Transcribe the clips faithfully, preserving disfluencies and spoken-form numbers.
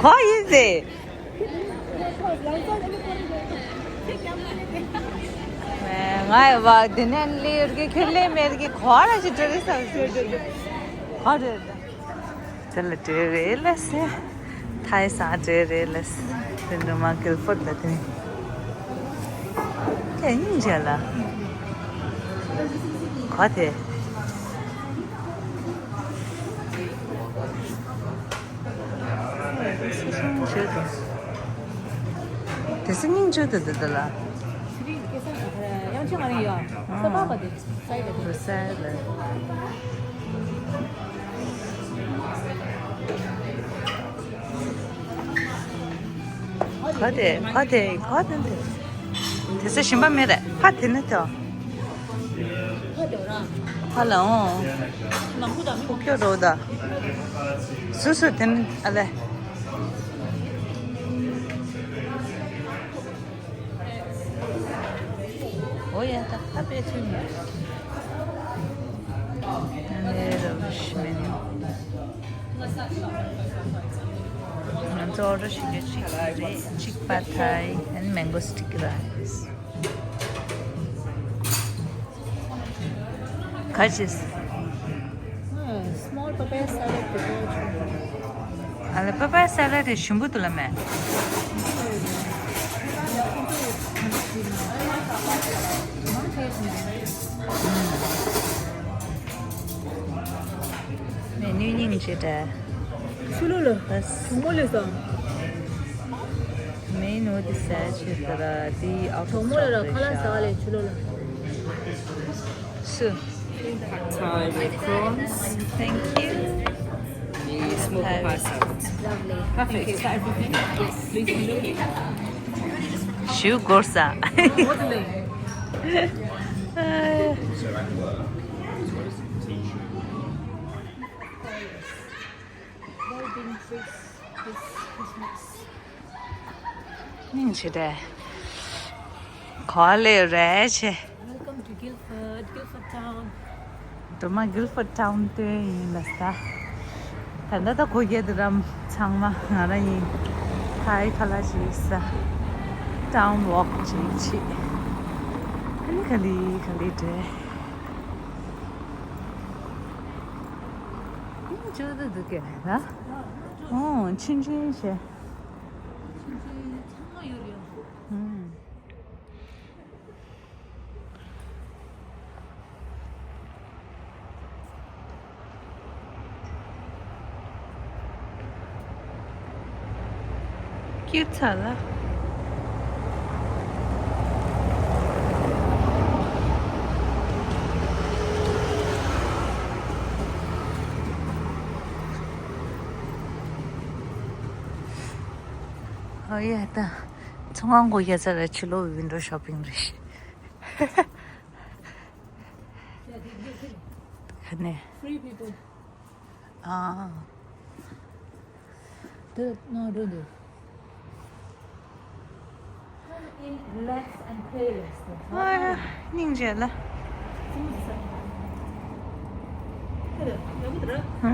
ཨ་ཡིན་ཟེ། ང་ཡི་བ་དེ་ནས་ལས་ཡོད་གི་ཁྱོད་ལས་མེད་གི་གོ་ར་ཞིག་འགྲོ་རེད་ས་ཟེར་གོ་རེད། དེ་ལ་འགྲོ་རེད་ལ་ཟེ། ཐའི་ས་འགྲོ་རེད་ལ་ཟེ། དེ་འགྲོ་མ་གིལ་ཕོར་ད་དེ། ཁྱེད་སྙིང་རྗེ་ལ། གོ་དེ། དེ་སི་སྙིང་རྗེ་དེ་དེ་དེ་ལ། དེ་སི་སྙིང་རྗེ་དེ་དེ་དེ་ལ། དེ་སི་སྙིང་རྗེ་དེ་དེ་ལ། ག་དེ་ག་དེ་ག་དེ་དེ། དེ་སི་ཞིམ་པ་མེད་རེད། ཕ་དེ་ནི་དེ། ཕ་ལ་འོང་། ཕུག་ཀྱོ་རོ་ད། སུ་སུ་དེ་ནི་ཨ་ལེ། འོ་ཡ་ད་ཁ་པེ་ཚུན་ཡོད། ཨ་ནེ་རོ་ཤི་མེ་ནི། ང་ཚོ་ཨོ་ཌར་ཞིག་ཡོད་ཅིག་རེད། གཅིག་པ་ཐའི་ཨན་མེང་གོ་སི་ཊི་ཀི་ར་ཡིས། ག་ཅིས། Small papaya salad དེ་གོ་ཆོག་ཨ་ལ་པ་པ་ཡ་སེ་ལད་དེ་ཞིམ་པོ་འདུག་ལ་མེ། མེ་ནུས་སྙིང་རྗེ་འདྲ། ཆུ་ལོ་ལ་གྲོག་མོ་ལས་སོ། མེ་ནུ་དི་ས་ཆེ་ད་ར་དི་ཨོ་གྲོག་མོ་ལ་ར་ཁ་ལག་ཟ་བ་ལས་ཆུ་ལོ་ལ། སུ། Pad Thai with prawns. Thank you. The smoked pad salad. Lovely. Perfect. Is that everything? Yes. Please enjoy. ཞུ་གོར་ས། སྙིང་རྗེ་དེ། གོ་ལེ་རེ་ཆེ། Welcome to Guildford, Guildford Town. དུ་མ་Guildford Town དེ་ཡིན་ལ་ས། ད་ལྟ་ད་གོ་རྒྱལ་དུ་རམ་ཚང་མ་ང་རང་ཡིན། ཐའི་ཁ་ལག་ཅིག་ས། Town walk ཅིག་བྱེད། ཨ་ནི་ག་ལི་ག་ལི་འདྲེ། ཨ་ནི་ཅོ་ད་འདུག་གས་ལ། ཨོ་ཆུན་ཆུན་བྱས། ཨུམ། སྐྱིད་ཚ་ལ། ཨོ་ཡ་ད། ཚོང་ཁང་གོ་ཡ་ཚ་ལ་ཕྱི་ལོགས་ཝིན་ཌོ་ཤོ་པིང་རེད། ཁ་ནས། Free people. ཨ། འདི་ནང་འགྲོ་འདུག Come in, relax and play. ཨ། སྙིང་རྗེ་ལ། ཨ།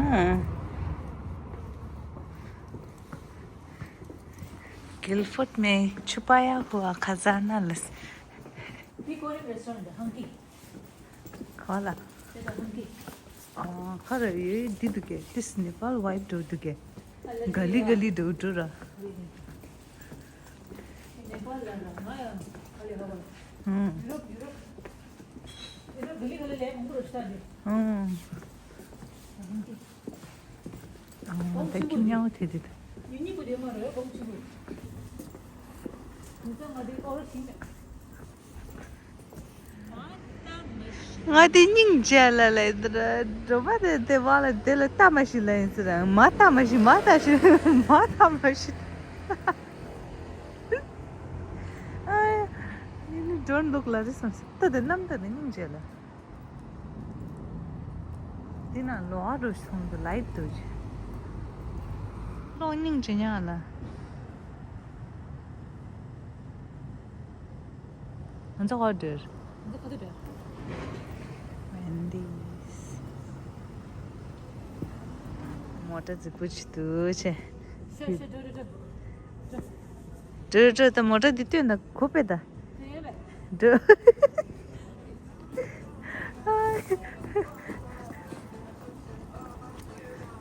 Guildford में छुपाया हुआ खजाना लस। འདི་ཀོ་རི་ཡན་རེ་སི་ཊོ་རན་ཊི་ཧང་ཀི། ག་ལ། དེ་ད་ཧང་ཀི། ཨ། ཁ་ར་ཡོད་འདི་འདུག་གས། ཏིས་ནེ་པཱལ་ཝའི་འགྲོ་འདུག་གས། ག་ལི་ག་ལི་འགྲོ་འགྲོ་ར། ནེ་པཱལ་ལ་ར་ང་ཡང་ག་ལི་ར་བ། ཧུང་། ཡུ་རོབ་ཡུ་རོབ། དེ་ད་ག་ལི་ག་ལི་ལས་མང་པོ་ར་ཤི་ད་འདི། ཧུང་། ཧང་ཀི། ཨང་། ད་ཁྱི་མྱའུ་དེ་དེ་དེ། ཡུལ་གཉིས་པོ་དེ་མ་རེད་གོང་ཆེན་པོ། དེ་ཚང་མ་དེ་ཨོ་ར་ཤིང་མེད། ང་དེ་སྙིང་རྗེ་ལ་ལས་འདྲ་འགྲོ་བ་དེ་དེ་བ་ལ་དེ་ལ་ལྟ་མ་ཤི་ལ་ཡིན་ཟེར། མ་ལྟ་མ་ཤི་མ་ལྟ་ཤི་མ་ལྟ་མ་ཤི། ཨ་ཡ། ཡིན་ནི་འགྲོ་འདུག་ལ་རེ་སོང་ཟེར། ལྟ་དེ་གནམ་ལྟ་དེ་སྙིང་རྗེ་ལ། འདི་ན་ལོ་ཨ་རུ་སོང་དུ་ལའིབ་དུ་ཇི། ལོ་སྙིང་རྗེ་ཉག་ལ། ང་ཚོ་ཧོ་ཌར། ང་ཚོ་ཁ་ཐུག་ཌར། Wendy's། མོ་ཊ་རྫིག་པོ་ཅིག་འདུག་ཆེ། འགྲོ་འགྲོ་ད། མོ་ཊ་འདི་སྟོན་ད་གོ་པས་ད། འགྲོ།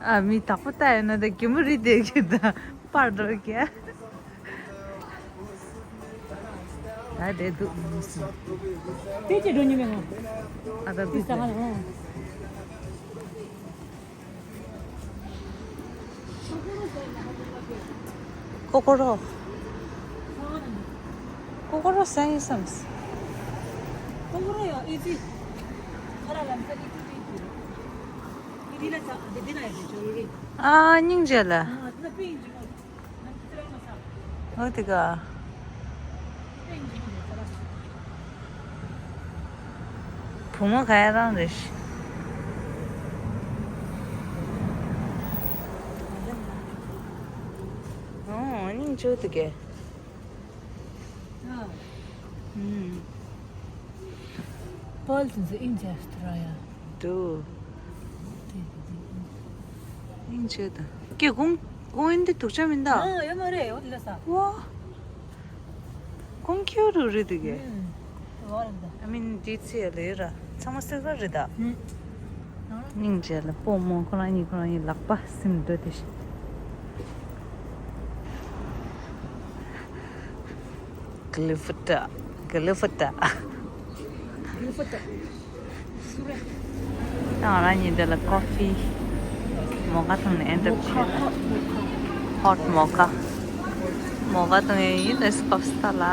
ཨ་མི་དག་པོ་ལྟ་ཡོད་ན་ད་གད་མོ་རི་དེ་གི་ད་པར་འགྲོ་གི། ད་དེ་འདུག་མི་སྲིད། དེ་ཅི་འགྲོ་ཉི་མེད་ངོ་། ཨ་ད་འདུག་ད། ཀོ་ཀོ་རོ། ཀོ་ཀོ་རོ་ཟ་ཡིན་བསམས། ཀོ་ཀོ་རོ་ཡང་ཨི་ཙི། ཁ་ར་ལམ་ས་ཨི་ཙི་ཨི་ཙི། ཨི་ཙི་ལ་ཙ་འདི་འདི་ན་ཡོད་ཅོ་རི། ཨ་སྙིང་རྗེ་ལ། ཨ་དེ་ན་པི་ཡིན་ཅི་མོ། ཨོ་དེ་ག་བུ་མོ་ག་ཡ་རང་རེད། ཨོ་སྙིང་རྗེ་འདུག་གས། ཨུམ། པཱལ་དེ་ཚོ་ཨིན་ཇེ་སྟ་ར་ཡ། འདུག་ཨིན་ཇེ་ད། ཀྱེ་གོང་གོང་ཨིན་དེ་དུག་ཆ་མིན་ད། ཨ་ཡོད་མ་རེད་འོ་དེ་ལ་ས། ཝ། གོང་ཁྱེའུ་རུ་རེད་དེ་གས། ཨུམ། ཨ་མིན་དེ་ཚེ་ལས་ར་ཚང་མ་སིལ་ཝར་རེད་ད། ཨུམ། སྙིང་རྗེ་ལ་སྤོ་མོ་ཁོ་རང་གཉིས་ཁོ་རང་གཉིས་ལག་པ་སིམ་འགྲོ་དེ་ཤི། ག་ལི་ཕུ་ཏ། ག་ལི་ཕུ་ཏ། ག་ལི་ཕུ་ཏ། ང་རང་གཉིས་འདི་ལ་ཀོ་ཕི་མོ་ཀ་འཐུང་ནས་ཨེ་འདྲ་བྱེད། ཧོཊ་མོ་ཀ། མོ་ཀ་འཐུང་ཡས་ཡིན་ནས་ཀོ་ཕི་སྟ་ལ།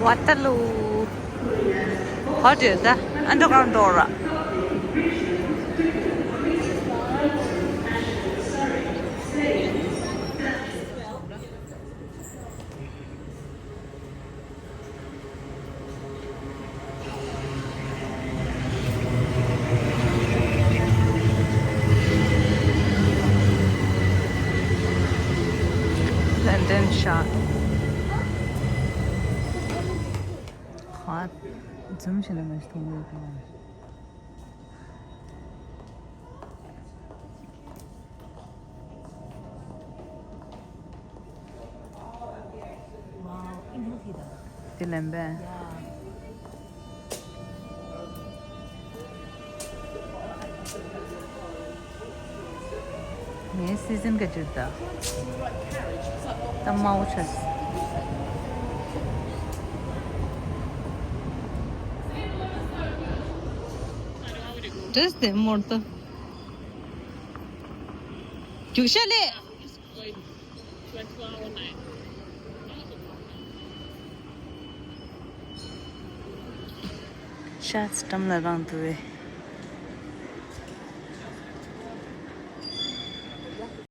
ཝ་ཏ་ལུ། What is that? Underground door. London shot. ཧ། འཛུམ་ཞིག་ལ་མ་ཞིག་མཐོང་གི་ཡོད་པ། དེ་ལན་པས། ངའི་སི་ཛན་ག་ཅིག་ད། ད་དམའ་བོ་ཆགས། འདྲེས་དེ་མོར་ཏོ། རྒྱུག་ཤ་ལས། ཤ་སི་ཊམ་ལ་རང་དུ་བས།